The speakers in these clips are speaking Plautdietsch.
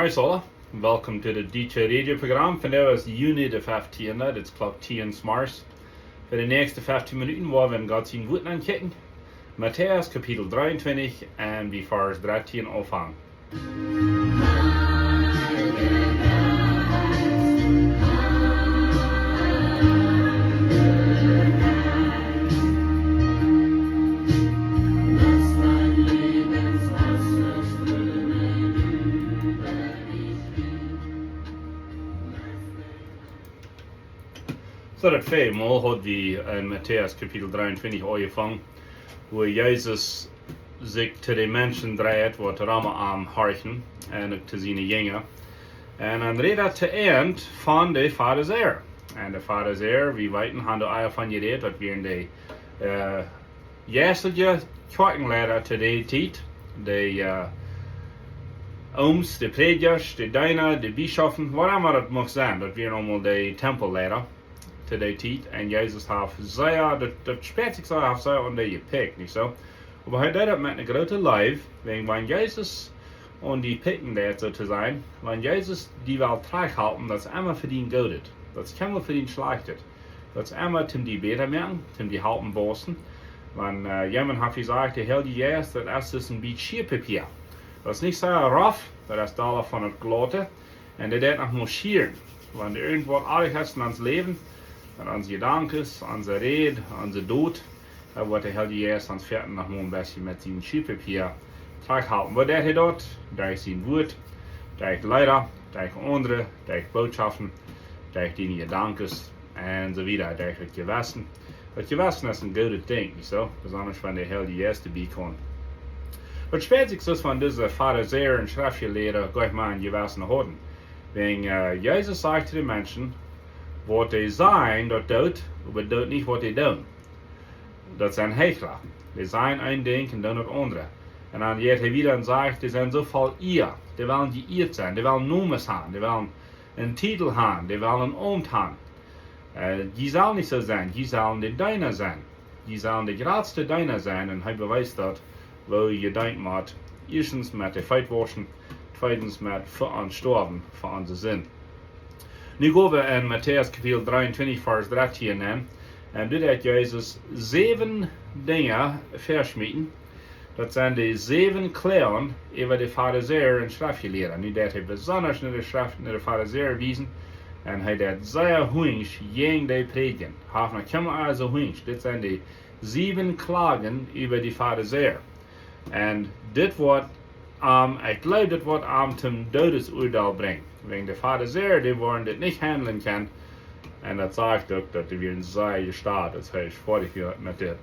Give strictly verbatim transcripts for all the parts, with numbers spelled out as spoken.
Hoi Sola, welcome to the D J Radio Programm. Vondoag es Juni de feftiende, dit es Klock tieen zemorjes. Fa de näakjste feftieen Minuten woa wie en Gott sien Wuat aunkieken. Matäus Kapitel dreeuntwintich un wie Varsch dartieen aunfangen. Soo, daut väaje Mol haud wie en Matäus Kapitel dreeuntwintich aunjefongen, wua Jesus sikj to de Menschen dreit, waut rom am horchen, un uk to siene Jinja. Un dan rät hee to an von de Farisäa. Un de Farisäa, wie weeten, haben wie aul von jerät, daut wieren de, äh, jeistelje Kjoakjenleida to dee Tiet, de, äh, Ooms, de Prädjasch, de Deena, de Bischoften, waut emma daut mucht sennen, daut wieren aulemol de Tempelleida to dee Tiet. Un Jesus haft sea, daut, daut späat sikj soo, haft sea aun dee jepikjt, nich soo? Oba hee deed daut met eene groote Leew, wäajen wan Jesus aun die pikjen deed, soo to sajen, wan Jesus die well trigjhalpen, daut es emma fa dien Goodet. Daut es kjeenmol fa dien Schlajchtet. Daut es emma toom die bäta moaken, toom die halpen wausen. Wan, äh, jemaunt haft jesajcht, de Heilje Jeist, daut es soo aus een bät Schierpapia. Daut es nich soo rough, daut es dolla von daut Glaute. Un dee deit noch mau schieren. Wan irjentwaut oajch es en ons Läwen, en onse Jedanken, onse Räd, onse Dot, dan woat de Heilje Jeist ons foaken noch mau een bät met sien Schierpapia trigjhalpen. Waut deit hee doa? Derch sien Wuat, derch Leeda, derch aundre, derch Bootschoften, derch diene Jedanken un soo wieda, derch daut Jewessen. Daut Jewessen es een goodet Dinkj, nich soo? Besonda wan de Heilje Jeist doabie kjemt. Daut späat sikj soo aus wan dise Farisäa un Schreftjelieede goanich mea een Jewessen hauden. Wäajen, äh, Jesus säd to de Menschen, waut dee sajen, daut deit, oba deit nich, waut dee doonen. Daut sent Heichla. Dee sajen een Dinkj un doonen daut aundre. Un dan jeit hee wieda un sajcht, dee sent soo voll Ea. Dee wellen jeieet sennen, dee wellen Nomes haben, dee wellen een Tietel haben, dee wellen een Aumt haben. Äh, jie sellen nich soo sennen, jie sellen de Deena sennen. Jie sellen de jratste Deena sennen. Un hee bewiest daut, woo jedeent woat. Ieeschtens met de Feet wauschen, tweedens met fa ons stoawen, fa onse Sind. Nu go wie en Matäus Kapitel dreeuntwintich, Varsch dartieen nenn. Un doa deit Jesus säwen Dinja väaschmieten. Daut sent de säwen Kloagen äwa de Farisäa un Schreftjelieede. Nu deit hee besonda no de Schreft, no de Farisäa wiesen. Un hee deit sea hunjsch jäajen dee prädjen. Haft noch kjeenmol soo hunjsch. Dit sent de säwen Kloagen äwa de Farisäa. Un dit woat, ähm, ekj jleew, dit woat am toom Doodesuadeel brinjen. Wäajen de Farisäa, dee wudden dit nich haundlen kjennen. Un daut sajcht uk, daut dee wieren sea jestalt, daut hee foadich wia met dit.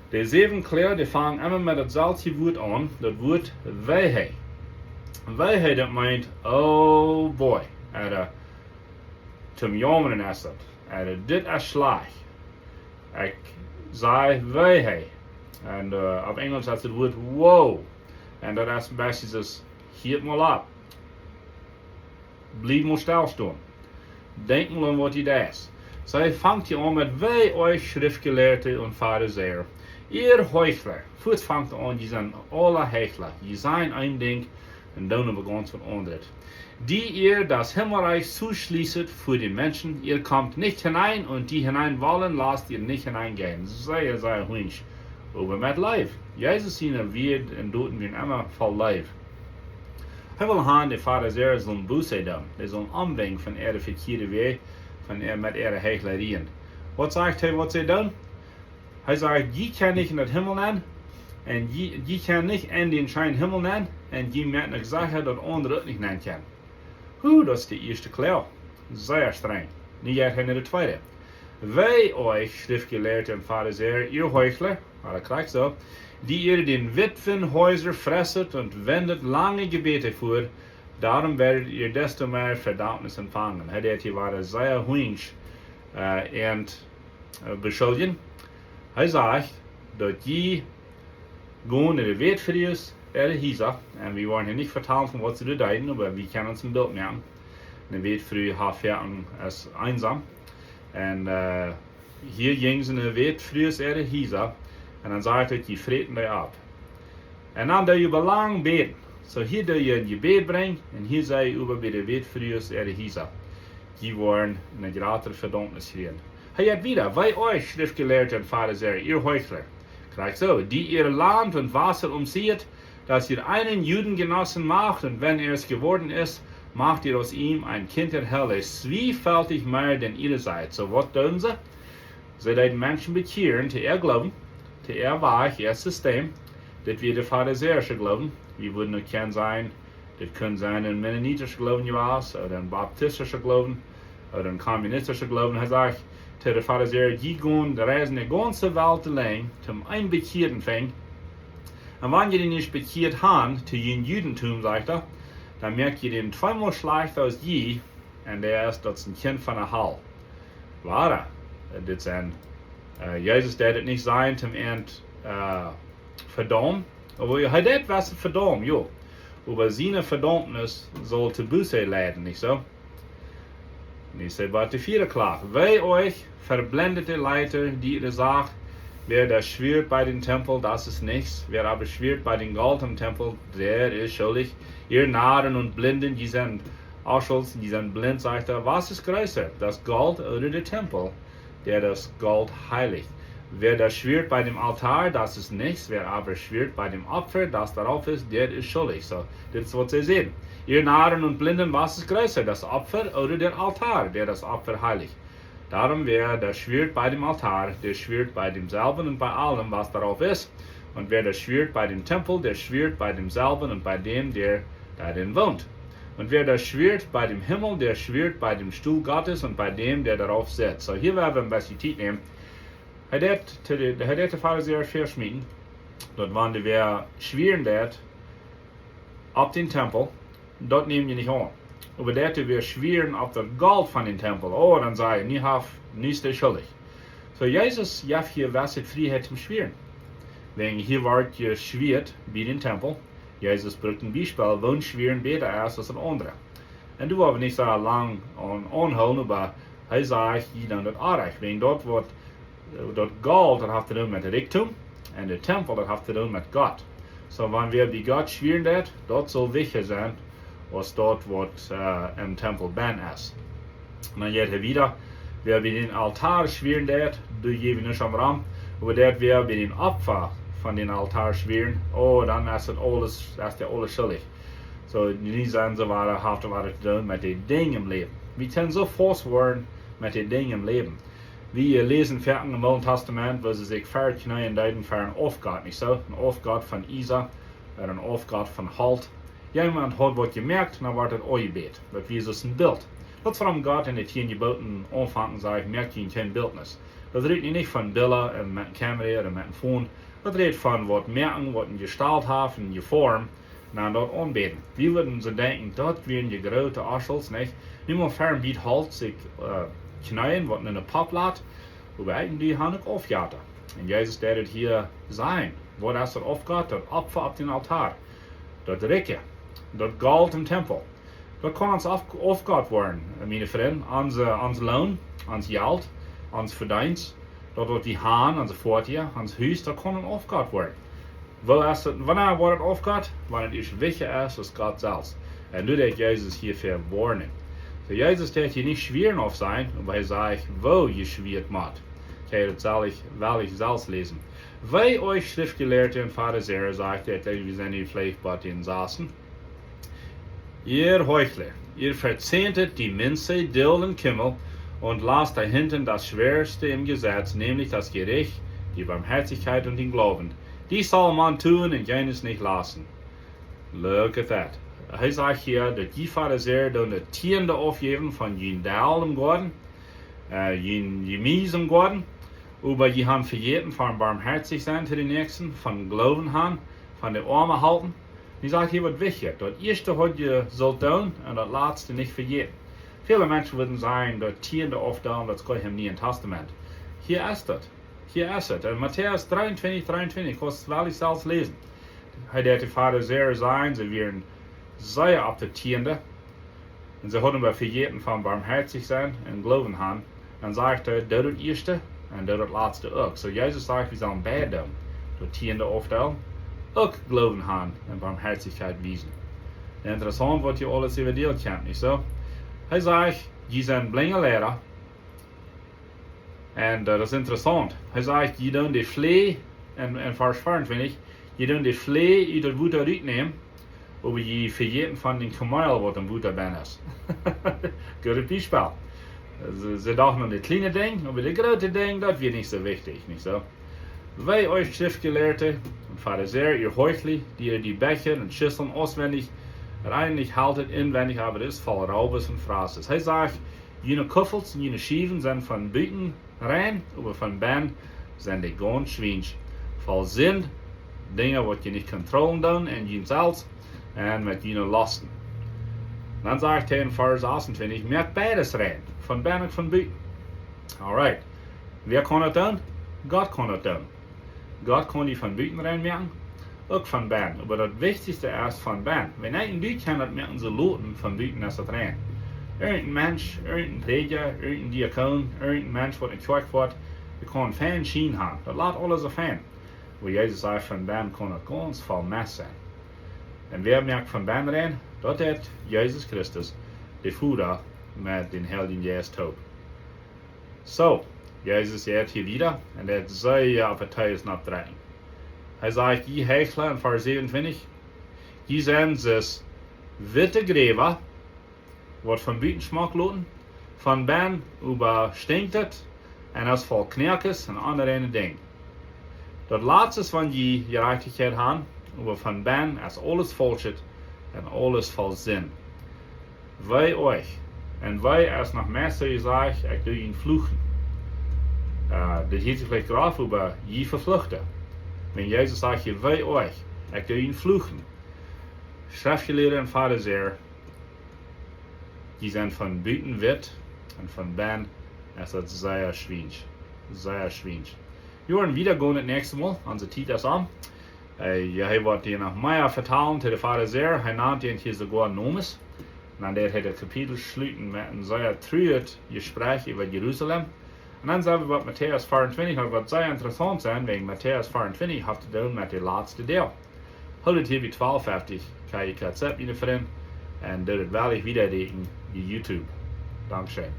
De säwen Kloagen, dee fangen emma met daut selwje Wuat aun, daut Wuat wehee. Wehee, daut meent, oh boy, ooda toom jaumren es daut, ooda dit es schlajcht. Ekj saj wehee. Un, äh, opp Enjlisch es daut Wuat woe. Un daut es basically soo, hia mol opp. Bliew mol stell stonen. Denkj mol aun waut du deist. See fangt hia aun met: Weh euch, Schriftgelehrte und Pharisäer, ihr Heuchler. Fuaz fangt aun, jie sent aule Heichla. Jie sajen een Dinkj un doonen oba gaunz waut aundret. Die ihr das Himmelreich zuschließet vor den Menschen, ihr kommt nicht hinein, und die hinein wollen, lasst ihr nicht hineingehen. Sea, sea hunjsch. Oba met Leew. Jesus siene Wieed un Doten wieren emma voll Leew. Hee wull han, de Farisäa sullen Buße doonen. Dee sullen omwenjen von äare vekjieede Wäaj, von äa-, met äare Heichlarien. Waut sajcht hee, waut see doonen? Hee sajcht: Jie kjennen nich en dän Himmel nenn, un jie, jie kjennen nich en dän scheenen Himmel nenn, un jie moaken uk secha, daut aundre uk nich nenn kjennen. Hu, daut es de ieeschte Kloag. Sea strenj. Nu jeit hee no de tweede. Weh euch, Schriftgelehrte und Pharisäer, ihr Heuchler, ooda krakjt soo, die ihr den Witwen Häuser fresset und wendet lange Gebete vor, darum werdet ihr desto mehr Verdammnis empfangen. Hee deit hia wada sea hunjsch, äh, an, äh, beschuldjen. Hee sajcht, daut jie gonen no de Wätfrues äare Hiesa. Un wie woaren hia nich vetalen von waut see doa deeden, oba wie kjennen ons een Bilt moaken. Eene Wätfru haft foaken, es eensom. Un, äh, hia jinjen see no de Wätfrues äare Hiesa. Un dan sajcht et, jie fräten dee opp. Un dan doo jie oba lang bäden. So hia doo jie een Jebäd brinjen un hia sent jie äwa bie de Wätfrues äare Hiesa. Jie woaren eene jratre Vedaumnis kjrieen. Hee sajcht wieda: Weh euch, Schriftgelehrte und Pharisäer, ihr Heuchler! Krakjt soo, die ihr Land und Wasser umziehet, dass ihr einen Juden genossen macht, und wenn er es geworden ist, macht ihr aus ihm ein Kind der Hölle. Zwiefältig mehr denn ihr seid. So waut doonen see? See deeden Menschen bekjieren to äa Gloowen, to äa Wajch, äa System. Dit wia de pharisäische Gloowen. Wie wudden uk kjennen sajen, dit kunn sennen een mennonitische Gloowen jewast, ooda een baptistische Gloowen, ooda een kommunistische Gloowen. Hee sajcht to de Pharisäa: Jie gonen, reisen de gaunze Welt delenj, toom een bekjieren finjen. Un wan jie dän nich bekjieet han to jun Judentum, sajcht hee, dan moakt jie dän tweemol schlajchta aus jie, un dee es, daut es een Kjint von de Hal. Wada, dit sent, äh, Jesus deed et nich sajen toom an, äh, vedaumen. Oba hee deed waut vedaumen, jo. Oba siene Vedaumnis saul to Buße leiden, nich soo? Nich soo, bat de vierde Klach. Weh euch, verblendete Leiter, die ihr sagt: Wer das Schwert bei dem Tempel, das ist nichts. Wer aber schwert bei dem Gold am Tempel, der ist schuldig. Ihr Narren und Blinden, die sind Aschels, die sind blind, sagt er. Was ist größer, das Gold oder der Tempel, der das Gold heiligt? Wer das Schwert bei dem Altar, das ist nichts. Wer aber schwert bei dem Opfer, das darauf ist, der ist schuldig. So, dit es waut see säden. Ihr Narren und Blinden, was ist größer, das Opfer oder der Altar, der das Opfer heiligt? Darum, wer das Schwert bei dem Altar, der schwert bei demselben und bei allem, was darauf ist. Und wer das Schwert bei dem Tempel, der schwert bei demselben und bei dem, der darin wohnt. Und wer das Schwert bei dem Himmel, der schwert bei dem Stuhl Gottes und bei dem, der darauf sitzt. So, hia woa wie een bät Tiet nämen. Hee deed de, hee deed de Pharisäa väaschmieten, daut wan dee wäa schwieren deed opp dän Tempel, daut näm jie nich aun. Oba daut dee wäa schwieren opp daut Golt von dän Tempel, oh, dan säd hee: Nu haft, nu es dee schuldig. So, Jesus jeft hia waut Frieheit toom schwieren. Wäajen hia wort jeschwieet bie dän Tempel. Jesus brukt een Biespel, woo een Schwieren bäta es aus een aundra. Un doa woa wie nich soo lang aun, aunhoolen, oba hee sajcht: Jie doonen daut orrajcht. Wäajen daut waut, daut Golt, daut haft to doonen met Rikjdom, un de Tempel, daut haft to doonen met Gott. So, wan wäa bie Gott schwieren deed, daut saul wichtja sennen aus daut waut, äh, em Tempel bennen es. Un dan jeit hee wieda: Wäa bie dän Altar schwieren deed, doa jeft et nuscht om rom, oba daut wäa bie dän Opfa von dän Altar schwieren, oh, dan es daut aules, es dee aules schuldig. So, dee sent soo wada, haft wada to doonen met de Dinja em Läwen. Wie kjennen soo faust woaren met de Dinja em Läwen. Wie, äh, läsen foaken em Oolen Tastament, woo see sikj väakjneeen deeden fa een Aufgott, nich soo? Een Aufgott von Iesa, ooda een Aufgott von Holt. Jemaunt haud waut jemoakt, dan wort et aunjebät. Daut wia soo een Bilt. Daut es wuarom Gott en de tieen Jeboten aunfangt un sajcht: Moakt junt kjeen Biltnis. Daut rät hia nich von Billa un met een Kamera ooda met een Phone. Daut rät von waut moaken, waut een Jestalt haft, een Jeform, un dan daut aunbäden. Wie wudden soo denkjen, daut wieren de groote Aschels, nich? Niemols väaren bie Holt sikj, äh, kjneeen, waut en de Popp lat, oba eejentlich han uk Aufjetta. Un Jesus deed et hia seenen. Waut es daut Aufgott? Daut Opfa opp dän Altar. Daut Rikje. Daut Golt em Tempel. Daut kaun ons Auf-, Aufgott woaren, miene Frind. Onse, ons Loon, ons Jelt, ons Vedeenst, daut waut wie han, onse Foatieja, ons Hus, daut kaun een Aufgott woaren. Woo es et, wanea woat et Aufgott? Wan et ieescht wichtja es aus Gott selfst. Un nu deed Jesus hia väa woarnen. So, Jesus deed hia nich schwieren opp sennen, oba hee sajcht, woo jeschwieet mott. Kjenn jie daut soo, well ekj selfst läsen. Weh euch, Schriftgelehrte und Pharisäer, sajcht hee, wie sent nu veleicht bie dän sasten. Ihr Heuchler, ihr verzehntet die Minze, Dill und Kümmel und lasst da hinten das Schwerste im Gesetz, nämlich das Gericht, die Barmherzigkeit und den Glauben. Dies soll man tun und jenes nicht lassen. Look at that. Hee sajcht hia, daut jie Pharisäa doonen de Tieende aufjäwen von jun Dill em Goaden, äh, jun Jemies em Goaden, oba jie han vejäten von barmhoatich sennen to de Näakjsten, von Gloowen han, von de Oame halpen. Hee sajcht hia waut wichtjet. Daut ieeschte haud jie sullt doonen un daut latste nich vejäten. Väle Menschen wudden sajen, daut Tieende aufdoonen, daut es goanich em Nieen Tastament. Hia es daut. Hia es et. En Matäus dreeuntwintich, dreeuntwintich, kaust well selfst läsen. Hee deed de Pharisäa sajen, see wieren sea opp de Tieende. Un see hauden oba vejäten von barmhoatich sennen un Gloowen han. Dan sajcht hee, doo daut ieeschte un doo daut latste uk. So Jesus sajcht, wie sellen beid doonen. Daut Tieende aufdeelen uk Gloowen haben un Barmherzigkeit wiesen. Interessaunt, waut hia aules äwa die kjemt, nich soo? Hee sajcht: "Jie sent blinje Liera." Un daut es interessaunt. Hee sajcht: "Jie doonen de Fleesch," en, en Varsch veeauntwintich, "jie doonen de Fleesch ut daut Wota rutnämen, oba jie vejäten von dän Kameel, waut em Wota bennen es." Goodet Biespel. See, see dochten aun de kjliene Dinja, oba de groote Dinja, daut wia nich soo wichtich, nich soo? "Weh junt, Schriftjelieede un Farisäa, jie Heuchla, dee jie de Becha un Schisseln utwendich reinlichen, haltet inwendich, oba daut es voll Raubes un Frases." Hee sajcht: "June Kuffels un june Schiewen sent von buten rein, oba von bennen sent dee gaunz schwiensch, voll Sind, Dinja, waut jie nich kontrollieren doonen en junt selfst un met june Losten." Dan sajcht hee en Varsch sasuntwintich: "Moakt beides rein, von bennen un von buten." Alright. Wäa kaun daut doonen? Gott kaun daut doonen. Gott kaun die von buten rein moaken, uk von bennen. Oba daut Wichtichste es von bennen. Wan eena daut kaun moaken, soo loten, von buten es daut rein. Irjenteen Mensch, irjenteen Prädja, irjenteen Diakon, irjenteen Mensch, waut enne Kjoakj woat, dee kaun fein Schien haben. Daut lat aules soo fein. Oba Jesus sajcht, von bennen kaun et gaunz voll Mess sennen. Un wäa moakt von bennen rein? Daut es Jesus Christus, de Voda, met dän Heiljen Jeist toop. Soo, Jesus jeit hia wieda un deit sea opp de Toos nopp drekjen. Hee sajcht: "Jie Heuchla," en Varsch säwenuntwintich, "jie sent soo aus witte Gräwa, waut von buten schmock loten, von bennen oba stinkjt et un es voll Knoakes un onreine Dinja. Daut latste es, wan jie Jerajchtichkjeit haben, oba von bennen es aules faulsch un aules voll Sind. Weh junt." Un weh es noch mea soo, hee sajcht: "Ekj doo junt fluchen." Äh, daut hieet sikj veleicht groff, oba jie vefluchen. Wan Jesus sajcht hia: "Weh junt, ekj doo junt fluchen." Schriftjelieede un Farisäa, dee sent von buten witt un von bennen es daut sea schwiensch. Sea schwiensch. Wie woaren wieda gonen daut näakjste Mol. Onse Tiet es om. Äh, jo, hee woat hia noch mea vetalen to de Farisäa. Hee nant an hia soogoa Nomes. Un dan deit hee daut Kapitel schluten met een sea truajet Jespräch äwa Jerusalem. Un dan sent wie bie Matäus veeauntwintich, waut sea interessaunt es, wäajen Matäus veeauntwintich haft to doonen met de latste Deel. Hoolt hia bie twalf feftich K I K Z, miene Frind. Un doot et wellich wieda räden bie YouTube. Dankscheen.